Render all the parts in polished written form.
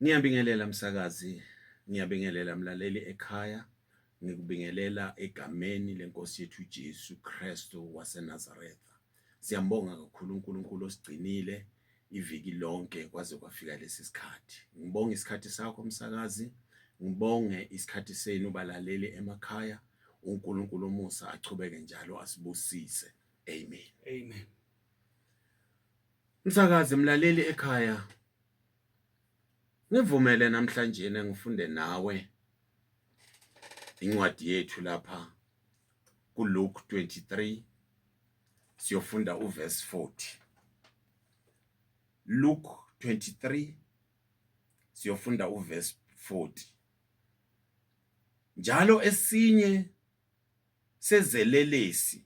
Ngiyabingelela msakazi, ngiyabingelela mlaleli ekhaya, ngikubingelela egameni lenkosi yethu Jesu Kristu waseNazaretha. Siyambonga kakhulu uNkulunkulu osigcinile iviki lonke kwaze kwafika lesi sikhathi. Ngibonga isikhathi sakho msakazi, ngibonge isikhathi senu balaleli emakhaya. uNkulunkulu omusa achubeke njalo asibusise. Amen. Amen. Msakazi mlaleli ekhaya ngivumele namhlanje ngifunde nawe incwadi yethu lapha kuLuke 23 siyofunda uverse 40. Luke 23 siyofunda uverse 40. Njalo esinye sezelelesi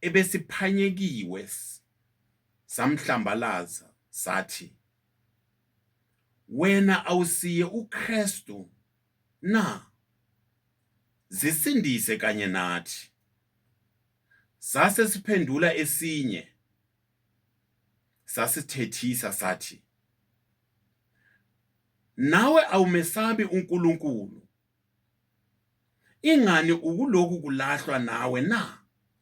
ebesiphanyekiwe samhlambalaza sathi, Wena awusiye uKristu na? Zisindise kanye nathi. Sase siphendula esinye sasithethisa sathi, Nawe awumesabi uNkulunkulu Ingani ukuloku kulahlwa nawe na?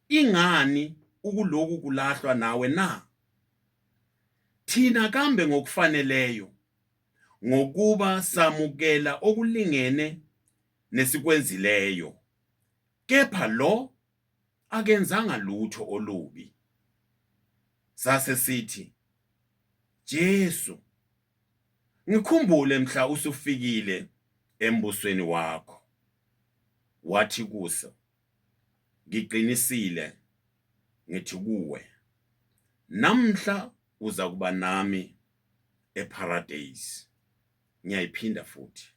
Ingani ukuloku kulahlwa nawe na? Thina kambe ngokufaneleyo, ngokuba samukela okulingene nesikwenzileyo, kepha lo akenzanga lutho olubi. Sase sithi, Jesu, Ngikhumbule mhla usufikile embusweni wakho. Wathi kuso, Ngiqinisile ngithi kuwe, namhla uzakuba nami eParadise. Ngiyayiphinda futhi.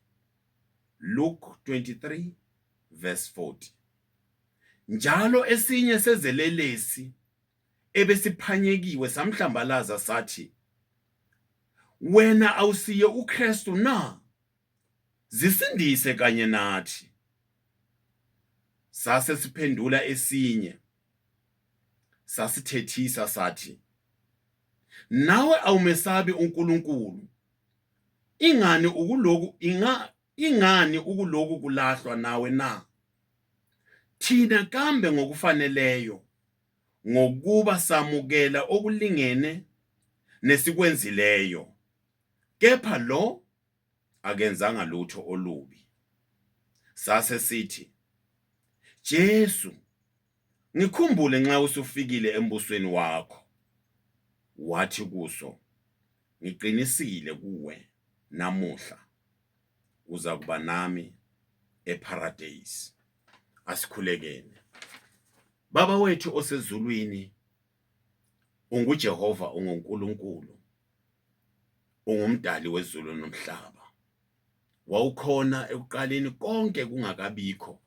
Luke 23 verse 40. Njalo esinye sezelelesi ebesiphanyekiwe samhlambalaza sathi, Wena awusiye uKristu na? Zisindise kanye nathi. Sase siphendula esinye sasithethisa sathi, Nawe awumesabi uNkulunkulu, ingani ukuloku inga ingani ukuloku kulahlwa nawe na? Thina kambe ngokufaneleyo ngokuba samukela okulingene nesikwenzileyo, kepha lo akenzanga lutho olubi. Sase sithi, Jesu, ngikhumbule nxa usufikile embusweni wakho. Wathi kuso, Ngiqinisile kuwe namuhla uzakuba nami eParadise. Asikhulekeni. Baba wethu osezulwini, unguJehova, unguNkulunkulu, ungumdali wezulu nomhlaba. Wawukhona ekuqaleni konke kungakabikho,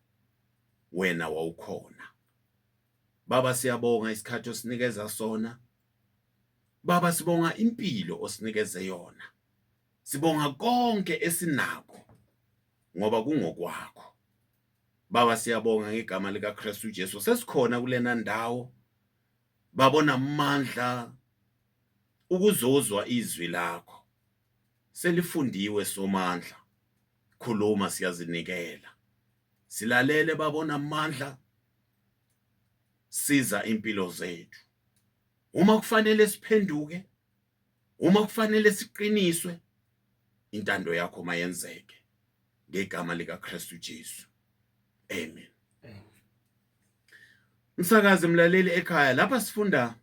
wena wawukhona. Baba siyabonga isikhathi osinikeza sona. Baba sibonga impilo osinikeze yona. Sibonga konke esinako ngoba kungokwakho. Baba siyabonga ngegama likaKristu Jesu sesikhona kulena ndawo babona amandla ukuzozwa izwi lakho selifundiwe somandla khuluma siyazinikela silalele babona amandla siza impilo zethu uma kufanele siphenduke uma kufanele siqiniswe intando yakho mayenzeke ngegama likaKristu Jesu amen. Msakazi mlaleli ekhaya lapha sifunda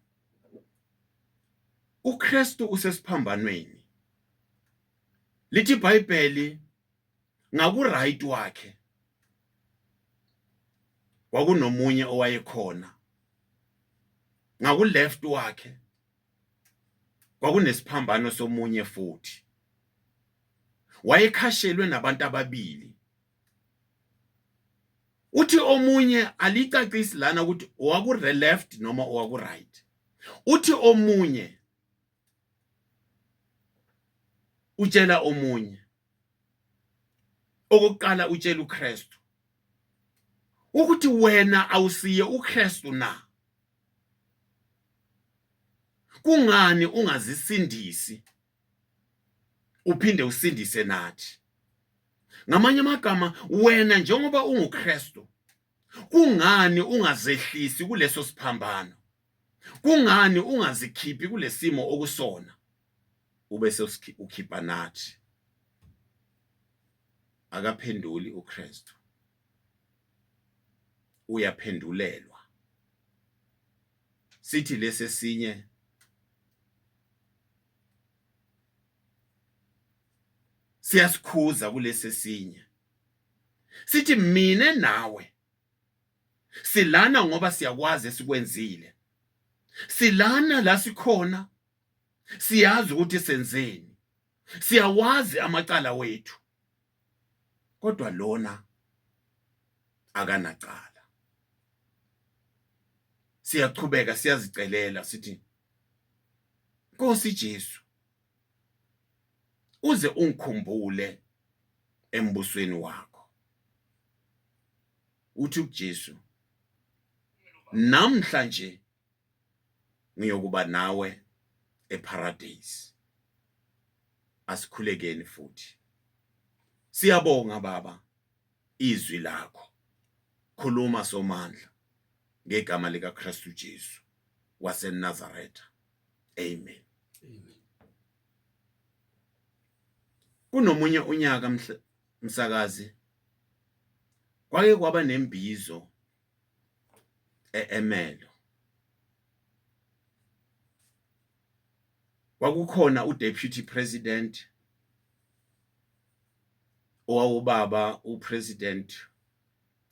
uKristu usesiphambanweni lithi iBhayibheli ngaku right wakhe kwakunomunye owayekhona ngaku left wakhe kwakunesiphambano somunye futhi wayekhashelwe nabantu ababili uthi omunye alicacisi lana ukuthi owaku left noma owaku right uthi omunye utshela omunye okokuqala utshela uKristu ukuthi wena awusiye uKristu na kungani ungazisindisi? Uphinde usindise nathi. Ngamanye amagama wena njengoba unguKristu kungani ungazehlisi kuleso siphambano? Kungani ungazikhiphi kulesimo okusona? Ubese ukhipha nathi. Akaphenduli uKristu. Uyaphendulelwa. Sithi lesesinye siyasikhuza kulesi esinye sithi mina nawe silana ngoba siyakwazi esikwenzile silana la sikhona siyazi ukuthi senzeni siyawazi amacala wethu kodwa lona akanacala siyachubeka siyazicelela sithi Nkosi Jesu uze ungikhumbule embusweni wakho uthi uJesu namhlanje ngiyokuba nawe eparadise asikhulekeni futhi siyabonga baba izwi lakho khuluma somandla ngegama lika Kristu Jesu waseNazaretha amen amen kunomunye unyaka msakazi kwake kwaba nembizo e-Emelo kwakukhona uDeputy President owawubaba uPresident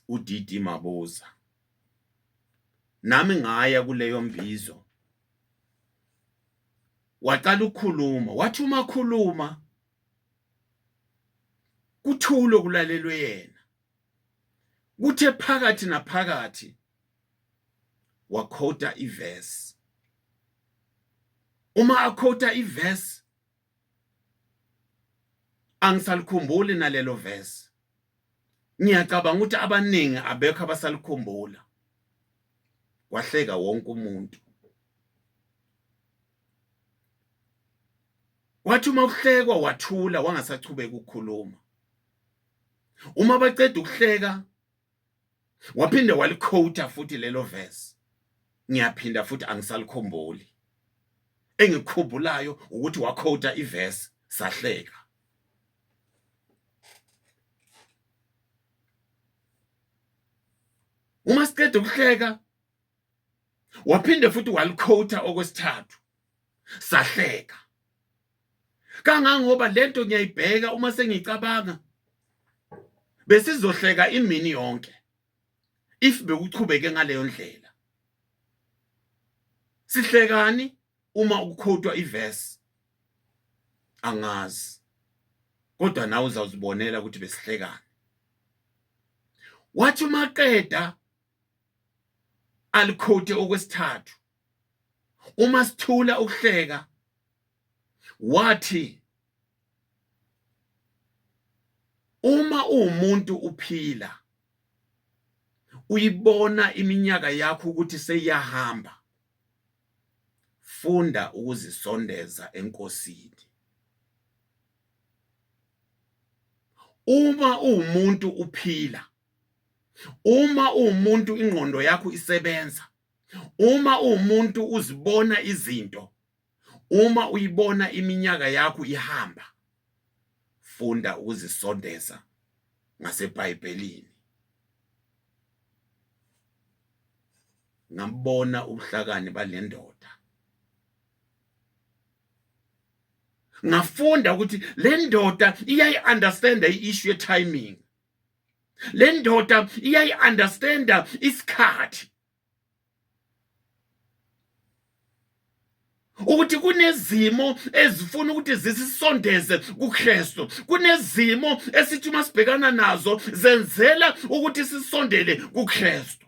uDD Mabuza nami ngaya kuleyo mbizo waqala ukukhuluma wathi uma khuluma kuthule kulalelwe yena kuthe phakathi naphakathi wakhota iverse uma akhota iverse angisalikhumbuli nalelo verse ngiyacabanga ukuthi abaningi abekho abasalikhumbula kwahleka wonke umuntu wathi uma kuhlekwa wathula wangasachubeka ukukhuluma uma baqeda ukuhleka waphinde walikhowutha futhi lelo verse ngiyaphinda futhi angisalikhumbuli engikukhumbulayo ukuthi wakhowutha iverse sahleka uma siqeda ukuhleka waphinde futhi walikhowutha okwesithathu sahleka kangangoba lento ngiyayibheka uma sengicabanga besizohleka imini yonke if bekuchubeke ngaleyo ndlela sihlekani uma ukukhotwa iverse angazi kodwa nawe uzawuzibonela ukuthi besihlekani wathi umaqeda alikhothe okwesithathu uma sithula ukuhleka wathi uma uwumuntu uphila uyibona iminyaka yakho ukuthi seyiyahamba funda ukuzisondeza enkosini uma uwumuntu uphila uma uwumuntu ingqondo yakho isebenza uma uwumuntu uzibona izinto uma uyibona iminyaka yakho ihamba funda ukuzisondeza ngaseBhayibhelini ngabona ubuhlakani balendoda ngafunda ukuthi le ndoda iyayi-understanda i-issue ye-timing le ndoda iyayi-understanda isikhathi ukuthi kunezimo ezifuna ukuthi zisisondeze kuKristu kunezimo esithi uma sibhekana nazo zenzela ukuthi sisondele kuKristu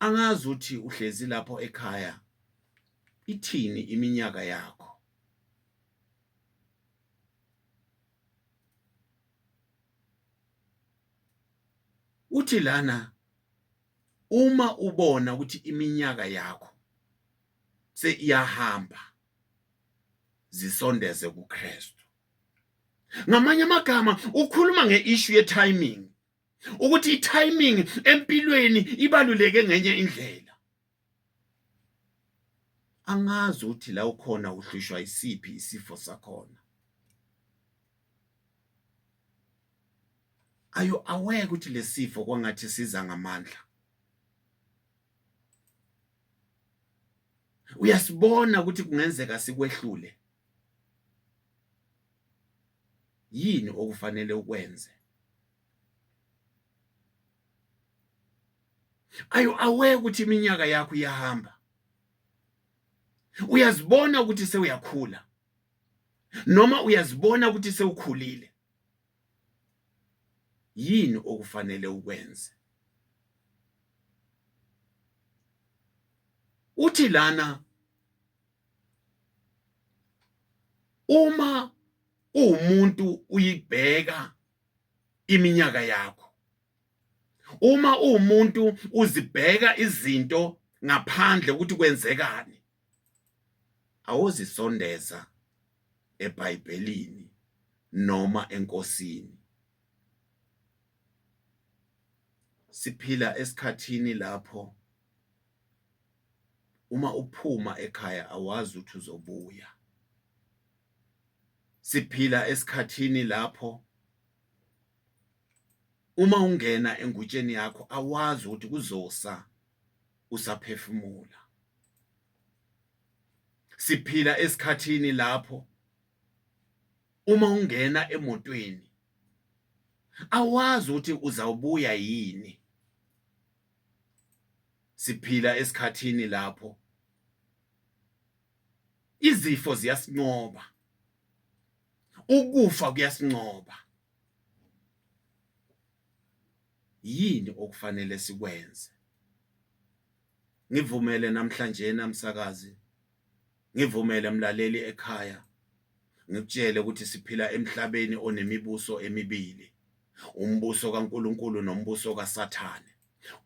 angazi uthi uhlezi lapho ekhaya ithini iminyaka yakho Uthi lana uma ubona ukuthi iminyaka yakho seiyahamba, zisondeze kuKristu. Ngamanye amagama ukhuluma ngeissue ye-timing, ukuthi i-timing empilweni ibaluleke ngenye indlela. Angazi ukuthi la ukhona uhlushwa isiphi isifo sakhona. Are you aware ukuthi lesifo kwangathi siza ngamandla? Uyasibona ukuthi kungenzeka sikwehlule. Yini okufanele ukwenze? Are you aware ukuthi iminyaka yakho iyahamba? Uyazibona ukuthi sewuyakhula noma uyazibona ukuthi sewukhulile? Yini okufanele ukwenze? Uthi lana uma uwumuntu uyibheka iminyaka yakho, uma uwumuntu uzibheka izinto ngaphandle ukuthi kwenzekani, awuzisondeza eBhayibhelini noma eNkosini. Siphila esikhathini lapho uma uphuma ekhaya awazi ukuthi uzobuya. Siphila esikhathini lapho uma ungena engutsheni yakho awazi ukuthi kuzosa usaphefumula. Siphila esikhathini lapho uma ungena emotweni awazi ukuthi uzawubuya yini. Siphila esikhathini lapho izifo ziyasinqoba, ukufa kuyasinqoba. Yini okufanele sikwenze? Ngivumele namhlanje namsakazi, ngivumele mlaleli ekhaya, ngikutshele ukuthi siphila emhlabeni onemibuso emibili, umbuso kaNkulunkulu nombuso kaSathane.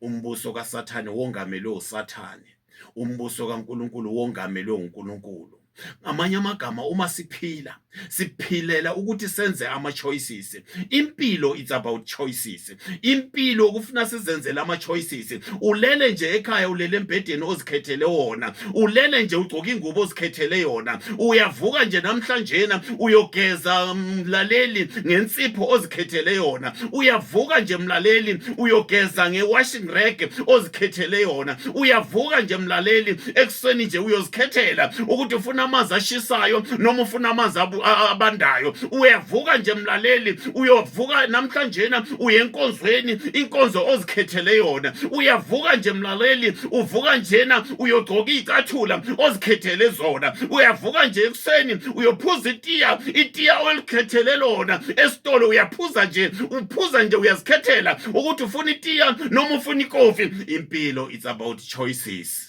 Umbuso kaSathane wongamelwe uSathane, umbuso kaNkulunkulu wongamelwe uNkulunkulu. Ngamanye amagama, uma siphila siphilela ukuthi senze ama choices. Impilo, it's about choices. Impilo kufuna sizenzele ama choices. Ulele nje ekhaya, ulele embhedeni ozikhethele wona, ulele nje ugcoka ingubo ozikhethele yona, uyavuka nje namhlanjena uyogeza mlaleli ngensipho ozikhethele yona, uyavuka nje mlaleli uyogeza nge-washing rag ozikhethele yona, uyavuka nje mlaleli ekuseni nje uyozikhethela ukuthi ufuna amanzi ashisayo noma ufuna amanzi abandayo. Uyavuka nje mlaleli, uyovuka namhlanjena uye enkonzweni, inkonzo ozikhethele yona. Uyavuka nje mlaleli, uvuka njena uyogcoka izicathula ozikhethele zona. Uyavuka nje ekuseni uyophuza itiya, itiya olikhethele lona esitolo. Uyaphuza nje, uphuza nje, uyazikhethela ukuthi ufuna itiya noma ufuna ikofi. Impilo, it's about choices.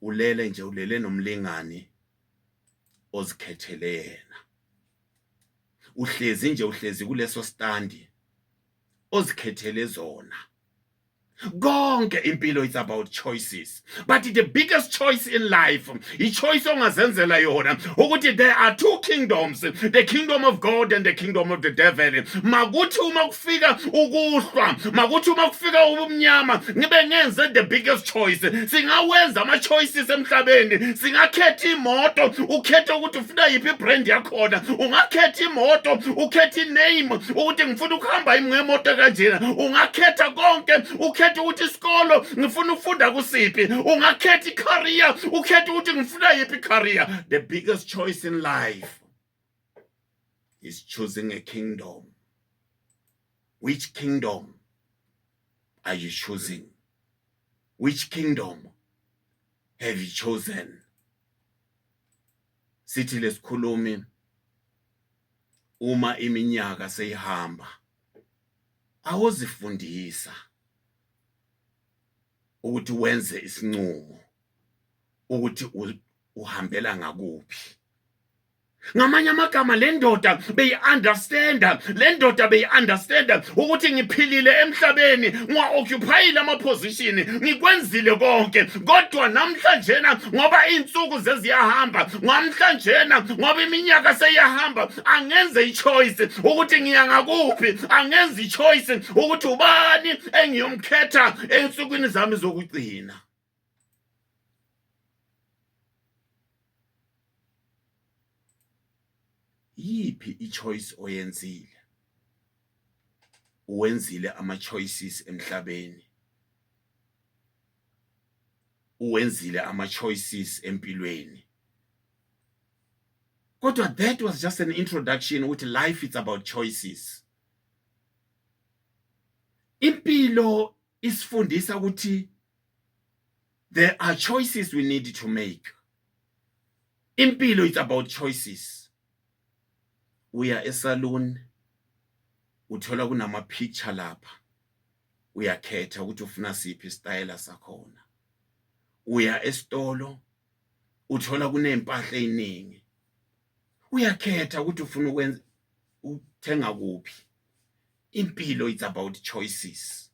Ulele nje, ulele nomlingani ozikhethele yena. Uhlezi nje, uhlezi kuleso standi ozikhethele zona. Konke impilo, it's about choices, but the biggest choice in life, i-choice ongazenzela yona, ukuthi there are two kingdoms, the kingdom of God and the kingdom of the devil. Makuthi uma kufika ukuhlwa, makuthi uma kufika ubumnyama, ngibe ngenze the biggest choice. Singawenza ama-choices emhlabeni, singakhetha imoto, ukhethe ukuthi ufuna yiphi ibrand yakhona, ungakhetha imoto, ukhethe iname ukuthi ngifuna ukuhamba ngemoto kanjena, ungakhetha konke, ukhethe ukuthi isikolo ngifuna ukufunda kusiphi, ungakhetha i-career, ukhethe ukuthi ngifuna yiphi i-career. The biggest choice in life is choosing a kingdom. Which kingdom are you choosing? Which kingdom have you chosen? Sithi lesikhulumi, uma iminyaka seyihamba, awuzifundisa ukuthi wenze isinqumo ukuthi uhambela ngakuphi. Ngamanye amagama, le ndoda beyi-understanda, le ndoda beyi-understanda ukuthi ngiphilile emhlabeni, ngiwa-occupyile ama-position, ngikwenzile konke, kodwa namhlanjena ngoba iy'nsuku zeziyahamba, namhlanjena ngoba iminyaka seyiyahamba, angenze i-choice ukuthi ngiya ngakuphi, angenze i-choice ukuthi ubani engiyomkhetha ey'nsukwini zami zokugcina. Yiphi i-choice oyenzile? Uwenzile ama-choices emhlabeni, uwenzile ama-choices empilweni, kodwa that was just an introduction ukuthi life is about choices. Impilo isifundisa ukuthi there are choices we need to make. Impilo it's about choices. Uya esalon, uthola kunama picture lapha, uyakhetha ukuthi ufuna siphi isitayela sakhona. Uya esitolo, uthola kunempahla eziningi, uyakhetha ukuthi ufuna ukwenza, uthenga kuphi. Impilo it's about choices,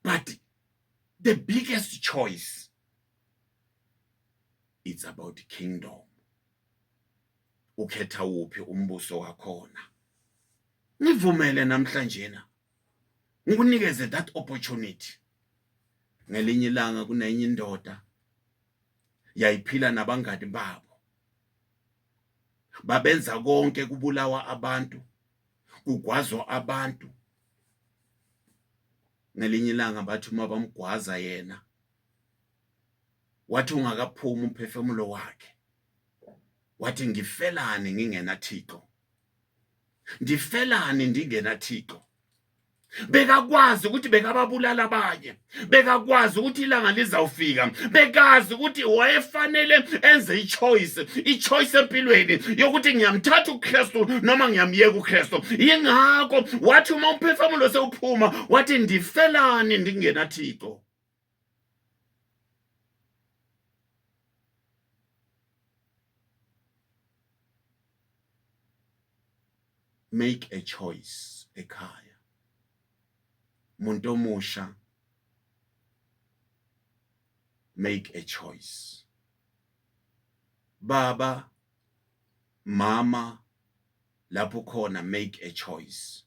but the biggest choice, it's about kingdom. Ukhetha wuphi umbuso wakhona? Ngivumele namhlanje na ngikunikeze that opportunity. Ngelinye ilanga kunenye indoda yayiphila nabangani babo, babenza konke, kubulawa abantu, kugwazwa abantu. Ngelinye ilanga bathi uma bamgwaza yena, wathi ungakaphumi umphefumulo wakhe, wathi, "Ngifelani ngingena Thixo? Ndifelani ndingena Thixo?" Bekakwazi ukuthi bekababulala abanye, bekakwazi ukuthi ilanga lizawufika, bekazi ukuthi wayefanele enze i-choice, i-choice empilweni yokuthi ngiyamthatha uKristu noma ngiyamyeka uKristu. Yingakho wathi uma umphefumulo sewuphuma, wathi, "Ndifelani ndingena Thixo?" Make a choice ekhaya, muntu omusha, make a choice. Baba, mama, lapho khona, make a choice.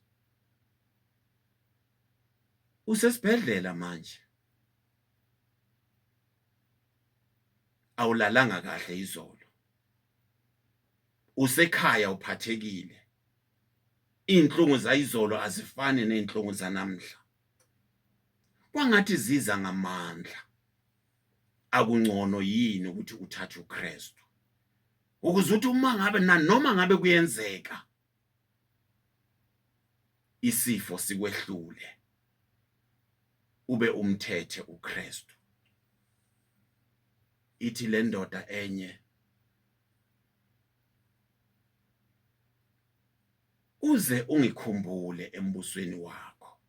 Usesibhedlela manje, awulalanga kahle izolo, usekhaya uphathekile, inhlungu zayizolo azifani nezinhlungu zanamhla, kwangathi ziza ngamandla. Akungcono yini ukuthi uthathe uKristu ukuze uthi uma ngabe nanoma ngabe kuyenzeka isifo sikwehlule, ube umthethe uKristu? Ithi le ndoda enye, "Uze ungikhumbule embusweni wakho,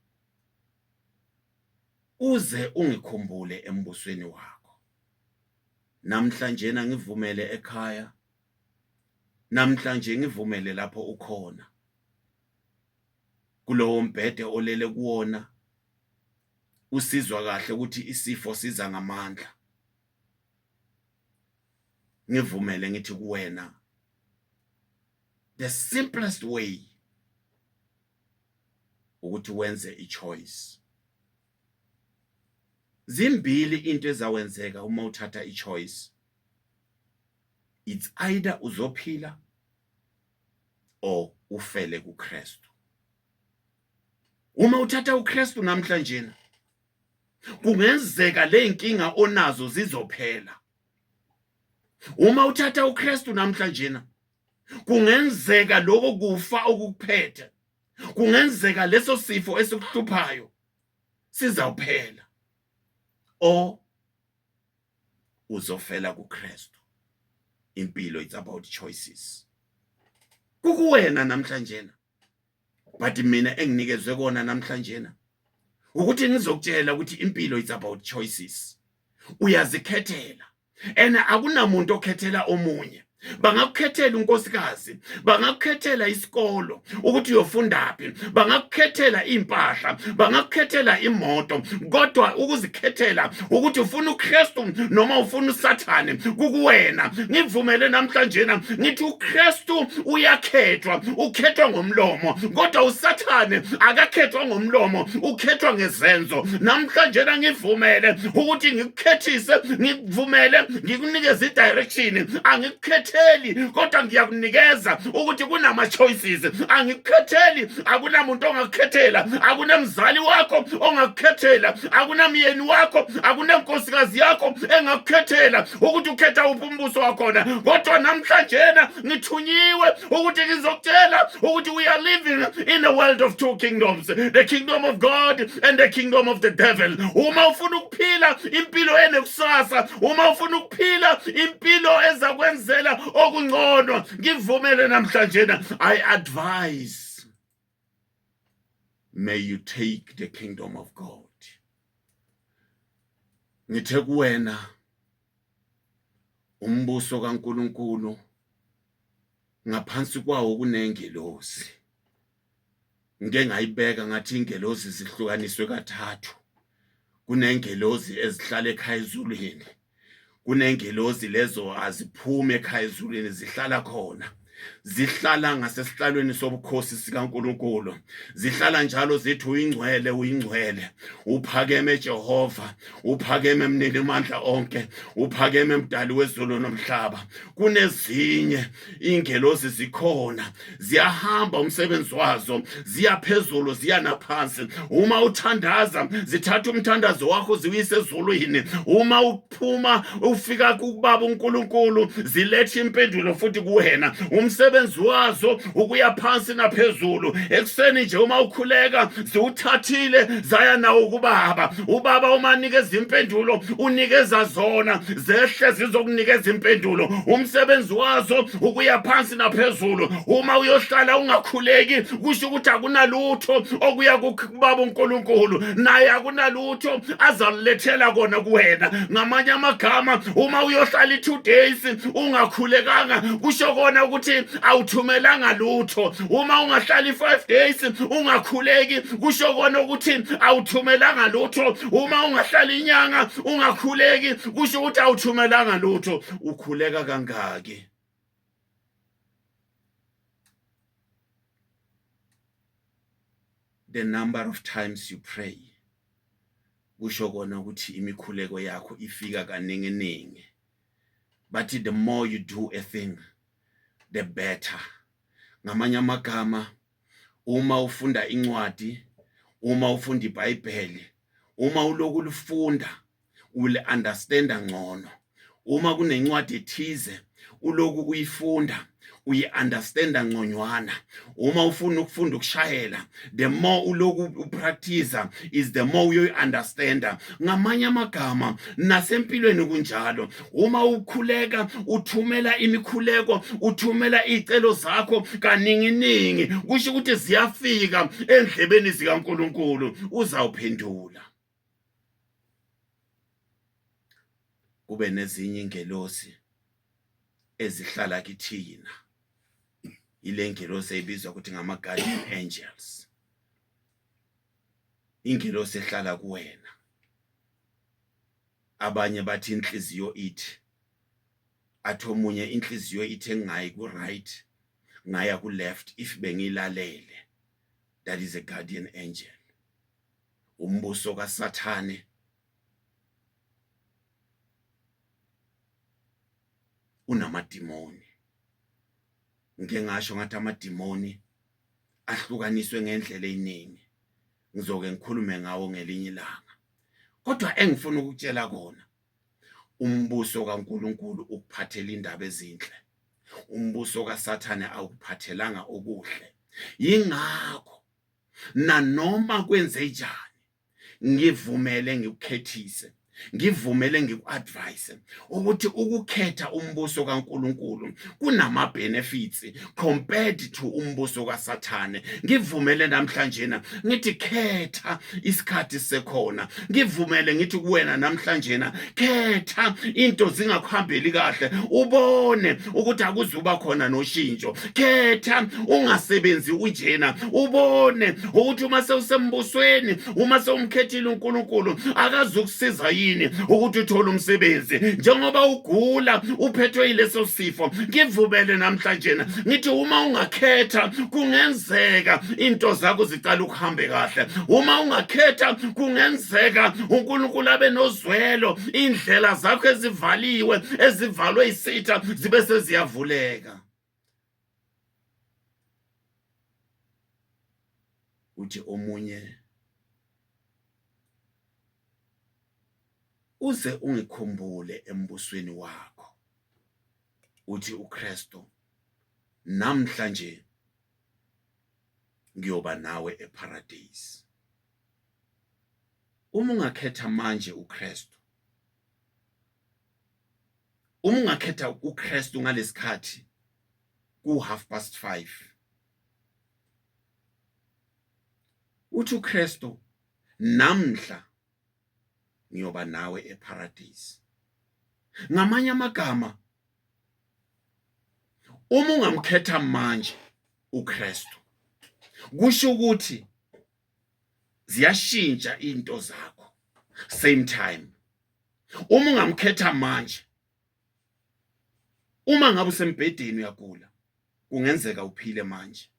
uze ungikhumbule embusweni wakho." Namhlanje ngivumele ekhaya, namhlanje ngivumele lapho ukhona, kulowo mbhede olele kuwona, usizwa kahle ukuthi isifo siza ngamandla, ngivumele ngithi kuwena, the simplest way ukuthi wenze i-choice. Zimbili into ezawenzeka uma uthatha i-choice: it's either uzophila or ufele kuKristu. Uma uthatha uKristu namhlanje, kungenzeka le inkinga onazo zizophela. Uma uthatha uKristu namhlanje, kungenzeka lokho kufa okukuphethe, kungenzeka leso sifo esikuhluphayo sizawuphela, or uzofela kuKristu. Impilo it's about choices. Kukuwena namhlanje, but mina enginikezwe kona namhlanje ukuthi ngizokutshela ukuthi impilo it's about choices. Uyazikhethela and akunamuntu okhethela omunye. Bangakukhethela unkosikazi, bangakukhethela isikolo ukuthi uyofundaphi, bangakukhethela impahla, bangakukhethela imoto, kodwa ukuzikhethela ukuthi ufuna uKristu noma ufuna uSathane kukuwena. Ngivumele namhlanje na ngithi uKristu uyakhethwa, ukhethwa ngomlomo, kodwa uSathane akakhethwa ngomlomo, ukhethwa ngezenzo. Namhlanje na ngivumele ukuthi ngikukhethise, ngikuvumele ngikunikeze i-direction. Angikukhetheli, kodwa ngiyakunikeza ukuthi kunama-choices. Angikukhetheli, akunamuntu ongakukhethela, akunamzali wakho ongakukhethela, akunamyeni wakho, akunankosikazi yakho engakukhethela ukuthi ukhetha uphi umbuso wakhona. Kodwa namhlanjena ngithunyiwe ukuthi ngizokutshela ukuthi we are living in a world of two kingdoms, the kingdom of God and the kingdom of the devil. Uma ufuna ukuphila impilo enekusasa, uma ufuna ukuphila impilo ezakwenzela okungcono, ngivumele namhlanjena, I advise, may you take the kingdom of God. Ngithe kuwena, umbuso kaNkuluNkulu ngaphansi kwawo kunengelosi. Ngike ngayibeka ngathi ingelosi zihlukaniswe kathathu. Kunengelosi ezihlala ekhaya ezulwini, kunengelosi lezo aziphumi ekhaya ezulwini, zihlala khona, zihlala ngasesihlalweni sobukhosi sikaNkuluNkulu, zihlala njalo zithi uyingcwele, uyingcwele, uphakeme Jehova, uphakeme mnini mandla onke, uphakeme mdali wezulu nomhlaba. Kunezinye ingelosi zikhona, ziyahamba umsebenzi wazo, ziya phezulu, ziya naphansi. Uma uthandaza zithatha umthandazo wakho ziwuyise ezulwini. Uma uphuma ufika kubaba uNkulunkulu ziletha impendulo futhi kuwena. Umsebenzi wazo ukuya phansi naphezulu. Ekuseni nje uma ukhuleka ziwuthathile zaya nawo kubaba. Ubaba uma anikeza impendulo unikeza zona, zehle zizokunikeza impendulo. Umsebenzi wazo ukuya phansi naphezulu. Uma uyohlala ungakhuleki kusho ukuthi akunalutho okuya kubaba uNkulunkulu, naye akunalutho azalulethela kona kuwena. Ngamanye amagama, uma uyohlala i-2 days ungakhulekanga kusho kona ukuthi awuthumelanga lutho. Uma ungahlala i-5 days ungakhuleki kusho kona ukuthi awuthumelanga lutho. Uma ungahlala inyanga ungakhuleki kusho ukuthi awuthumelanga lutho. Ukhuleka kangaki? The number of times you pray kusho kona ukuthi imikhuleko yakho ifika kaningi ningi. But the more you do a thing, the better. Ngamanye amagama, uma ufunda incwadi, uma ufunda iBhayibheli, uma uloku ulifunda, will understanda ngcono. Uma kunencwadi ethize uloku uyifunda, uyi-understanda ngconywana. Uma ufuna ukufunda ukushayela, the more uloku upractice is the more uyoyi-understanda. Ngamanye amagama, nasempilweni kunjalo. Uma ukhuleka uthumela imikhuleko, uthumela iy'celo zakho kaninginingi, kusho ukuthi ziyafika endlebeni zikaNkulunkulu, uzawuphendula. Kube nezinye ingelosi ezihlala kithina, ile ngelosi ebizwa ukuthi ngama-guardian angels, ingelosi ehlala kuwena. Abanye bathi inhliziyo ithi, athi omunye inhliziyo ithe ngingayi ku-right ngaya ku-left, if bengiyilalele, that is a guardian angel. Umbuso kaSathane unamadimoni. Ngike ngasho ngathi amadimoni ahlukaniswe ngendlela eziningi, ngizoke ngikhulume ngawo ngelinye ilanga. Kodwa engifuna ukutshela kona, umbuso kaNkuluNkulu ukuphathela indaba ezinhle, umbuso kaSathane awukuphathelanga okuhle. Yingakho nanoma kwenze njani ngivumele ngikukhethise. Ngivumele ngiku-advise ukuthi ukukhetha umbuso kaNkuluNkulu kunama benefits compared to umbuso kaSathane. Ngivumele namhlanje ngithi khetha isikhathi sekhona. Ngivumele ngithi kuwena namhlanje khetha into zingakuhambeli kahle ubone ukuthi akuzuba khona noshintsho. Khetha ungasebenzi unjena ubone ukuthi uma sewusembusweni, uma sewumkhethile uNkulunkulu akazukusiza yini ukuthi uthole umsebenzi njengoba ugula uphethwe yileso sifo. Ngivumele namhlanje ngithi uma ungakhetha kungenzeka into zakho ziqala ukuhambe kahle. Uma ungakhetha kungenzeka uNkulunkulu abe nozwelo, indlela zakho ezivaliwe ezivalwe isitha zibe seziyavuleka. Uthi omunye uze ungikhumbule embusweni wakho. Uthi uKristu namhlanje ngiyoba nawe eParadise. Uma ungakhetha manje uKristu, uma ungakhetha uKristu ngalesikhathi ku 5:30, uthi uKristu namhla ngiyoba nawe eParadise. Ngamanye amagama, uma ungamkhetha manje uKristu, kusho ukuthi ziyashintsha into zakho same time. Uma ungamkhetha manje, uma ngabe usembhedeni uyagula, kungenzeka uphile manje.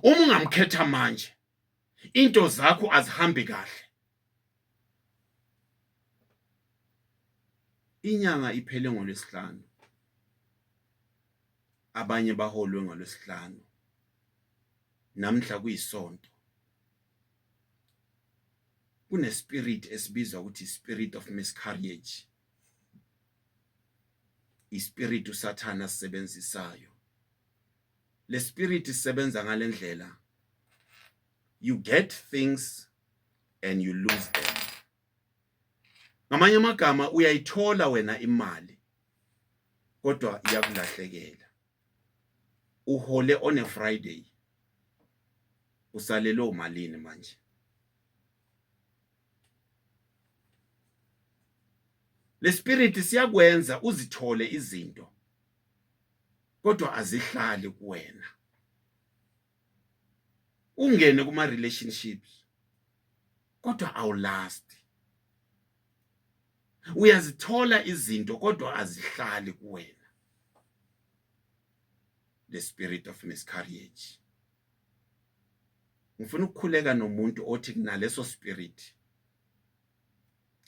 Uma ungamkhetha manje, into zakho azihambi kahle. Inyanga iphele ngoLwesihlanu, abanye baholwe ngoLwesihlanu, namhla kuyisonto. Kunespirit esibizwa ukuthi spirit of miscarriage, ispirit uSathana asisebenzisayo. Le spirit isebenza ngalendlela: you get things and you lose them. Ngamanye amagama, uyayithola wena imali kodwa iyakulahlekela. Uhole on a Friday, usalelwe umalini manje? Le spirit siyakwenza uzithole izinto kodwa azihlali kuwena. Ungene kuma relationships kodwa awulast. Uyazithola izinto kodwa azihlali kuwena. The spirit of miscarriage. Ngifuna ukukhuleka nomuntu othi kunaleso spirit,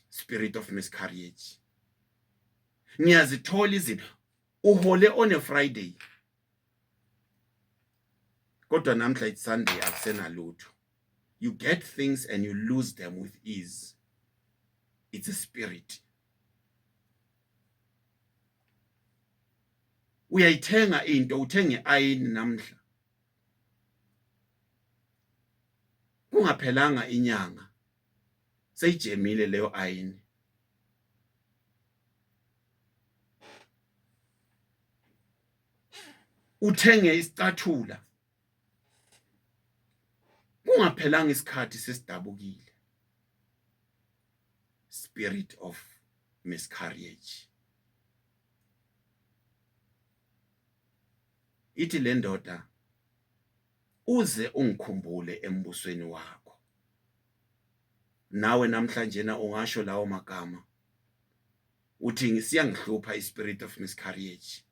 spirit of miscarriage. Ngiyazithola izinto, uhole on a Friday kodwa namhla it's Sunday, akusenalutho. You get things and you lose them with ease. It's a spirit. Uyayithenga into, uthenge iayini namhla, kungaphelanga inyanga seyijemile leyo ayini. Uthenge isicathula, kungaphelanga isikhathi sesidabukile. Spirit of miscarriage. Ithi le ndoda, uze ungikhumbule embusweni wakho. Nawe namhlanje na ungasho lawo magama, uthi ngisiyangihlupha ispirit of miscarriage.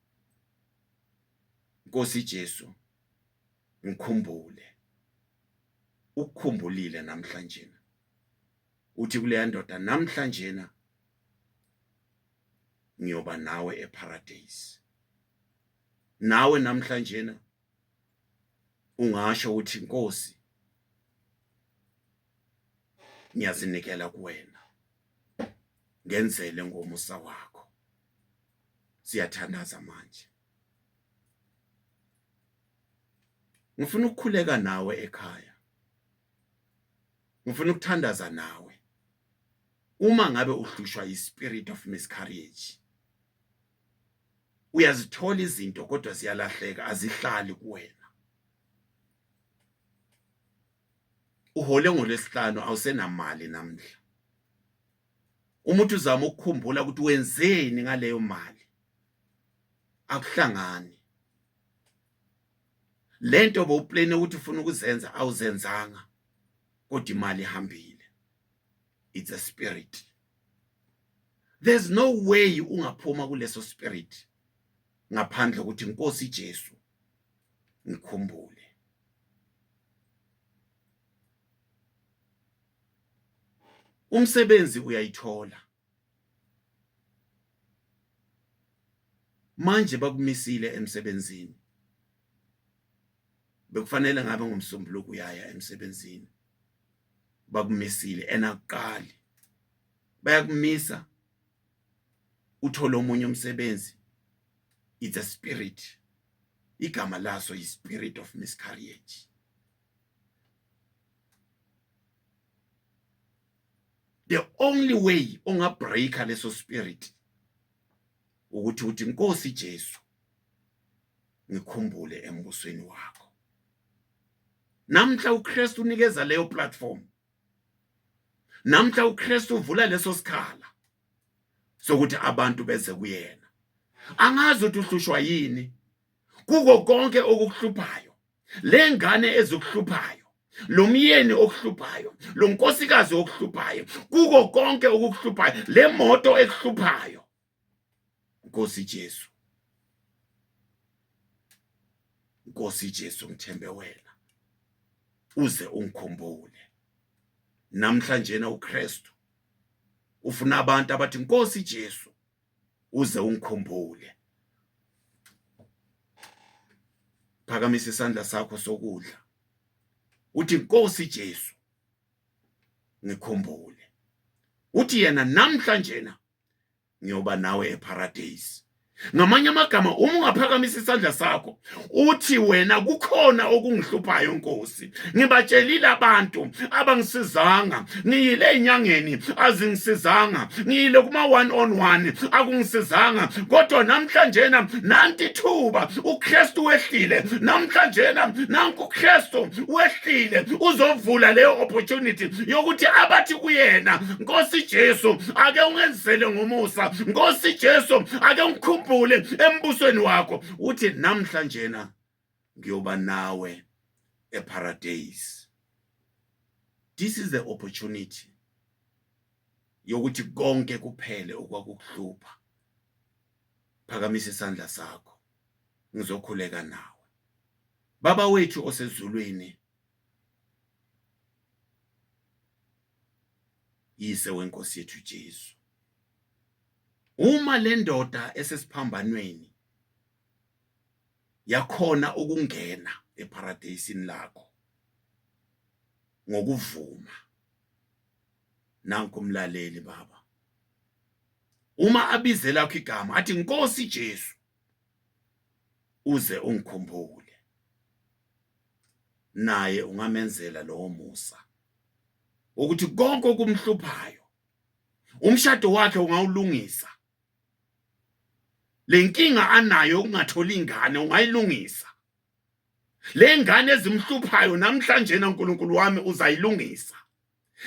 Nkosi Jesu, ngikhumbule. Ukukhumbulile namhlanje. Uthi kuleya ndoda, namhlanje na ngiyoba nawe eParadise. Nawe namhlanje na ungasho uthi, Nkosi, ngiyazinikela kuwena, ngenzele ngomusa wakho. Siyathandaza manje. Ngifuna ukukhuleka nawe ekhaya, ngifuna ukuthandaza nawe. Uma ngabe uhlushwa yi-spirit of miscarriage, uyazithola izinto kodwa ziyalahleka, azihlali kuwena. Uhole ngolwesihlanu, awusenamali namhla. Umuntu uzama ukukhumbula ukuthi wenzeni ngaleyo mali, akuhlangani. Lento bowuplane ukuthi ufuna ukuzenza awuzenzanga, kodwa imali ihambile. It's a spirit. There's no way ungaphuma kuleso spirit ngaphandle ukuthi Nkosi Jesu ngikhumbule. Umsebenzi uyayithola manje, bakumisile emsebenzini. Bekufanele ngabe ngomsombuluko uyaya emsebenzini, bakumisile. Enakuqali bayakumisa, uthole omunye umsebenzi. It's a spirit, igama laso yi spirit of miscarriage. The only way ongabreaka leso spirit ukuthi uthi, Nkosi Jesu, ngikhumbule embusweni wakho. Namhla uKristu unikeza leyo platform. Namhla uKristu uvula leso sikhala sokuthi abantu beze kuyena. Angazi ukuthi uhlushwa yini kuko konke okukuhluphayo, le ngane ezikuhluphayo, lo myeni okuhluphayo, lo nkosikazi okuhluphayo, kuko konke okukuhluphayo, le moto ekuhluphayo. Nkosi Jesu, Nkosi Jesu, ngithembe wena, uze ungikhumbule namhlanje. Na uKristu ufuna abantu abathi, Nkosi Jesu, uze ungikhumbule. Phakamisa isandla sakho sokudla, uthi, Nkosi Jesu, ngikhumbule. Uthi yena, namhlanje ngiyoba nawe eparadise. Ngamanye amagama, uma ungaphakamisa isandla sakho uthi wena, kukhona okungihluphayo Nkosi, ngibatshelile abantu, abangisizanga, ngiyile enyangeni, azingisizanga, ngiyile kuma one on one, akungisizanga, kodwa namhlanje nanti ithuba, uKristu wehlile namhlanje. Nanku uKristu wehlile, uzovula leyo opportunity yokuthi abathi kuyena, Nkosi Jesu, ake ungenzele ngomusa, Nkosi Jesu, ake ungikhumbule embusweni wakho. Uthi, namhlanje ngiyoba nawe eparadise. This is the opportunity yokuthi konke kuphele okwakukuhlupha. Phakamisa isandla sakho, ngizokhuleka nawe. Baba wethu osezulwini, Yise wenkosi yethu Jesu, uma le ndoda esesiphambanweni yakhona ukungena eparadeyisini lakho ngokuvuma, nanku umlaleli Baba, uma abize lakho igama athi, Nkosi Jesu, uze ungikhumbule, naye ungamenzela lowo musa ukuthi konke okumhluphayo, umshado wakhe ungawulungisa, lenkinga anayo ukungatholi ingane ungayilungisa, le ngane ezimhluphayo namhlanje na uNkulunkulu wami uzayilungisa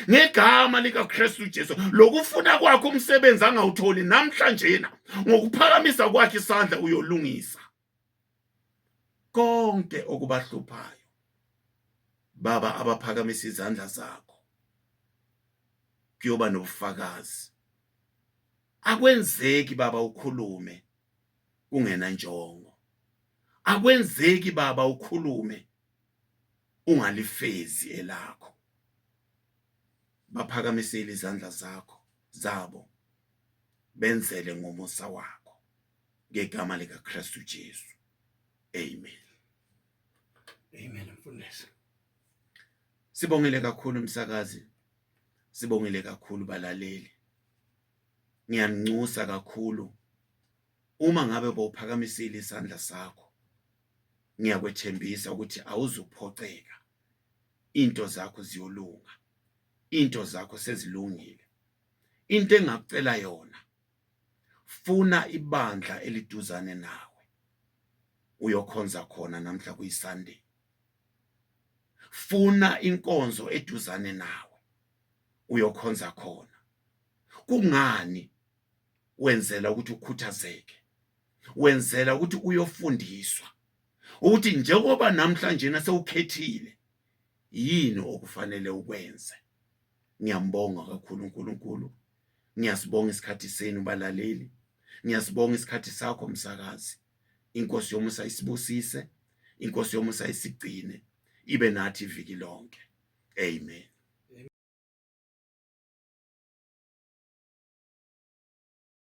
ngegama likaKristu Jesu. Lokufuna kwakhe umsebenzi angawutholi namhlanje na ngokuphakamisa kwakhe isandla uyolungisa konke okubahluphayo. Baba, abaphakamisa izandla zakho kuyoba nobufakazi. Akwenzeki Baba ukhulume kungena njongo, akwenzeki Baba ukhulume ungalifezi elakho. Baphakamisele izandla zakho zabo, benzele ngomusa wakho, ngegama likaKristu Jesu, amen. Amen, mfundisi. Sibongile kakhulu umsakazi, sibongile kakhulu balaleli. Ngiyaninxusa kakhulu, uma ngabe bowuphakamisile isandla sakho, ngiyakwethembisa ukuthi awuzuphoceka, into zakho ziyolunga, into zakho sezilungile. Into engakucela yona, funa ibandla eliduzane nawe uyokhonza khona namhla kuyiSunday. Funa inkonzo eduzane nawe uyokhonza khona. Kungani? Wenzela ukuthi ukhuthazeke, wenzela ukuthi uyofundiswa ukuthi njengoba namhlanje nasewukhethile yini okufanele ukwenze. Ngiyambonga kakhulu uNkulunkulu, ngiyasibonga isikhathi senu balaleli, ngiyasibonga isikhathi sakho msakazi. Inkosi yomusa isibusise, inkosi yomusa isigcine, ibe nathi iviki lonke. Amen.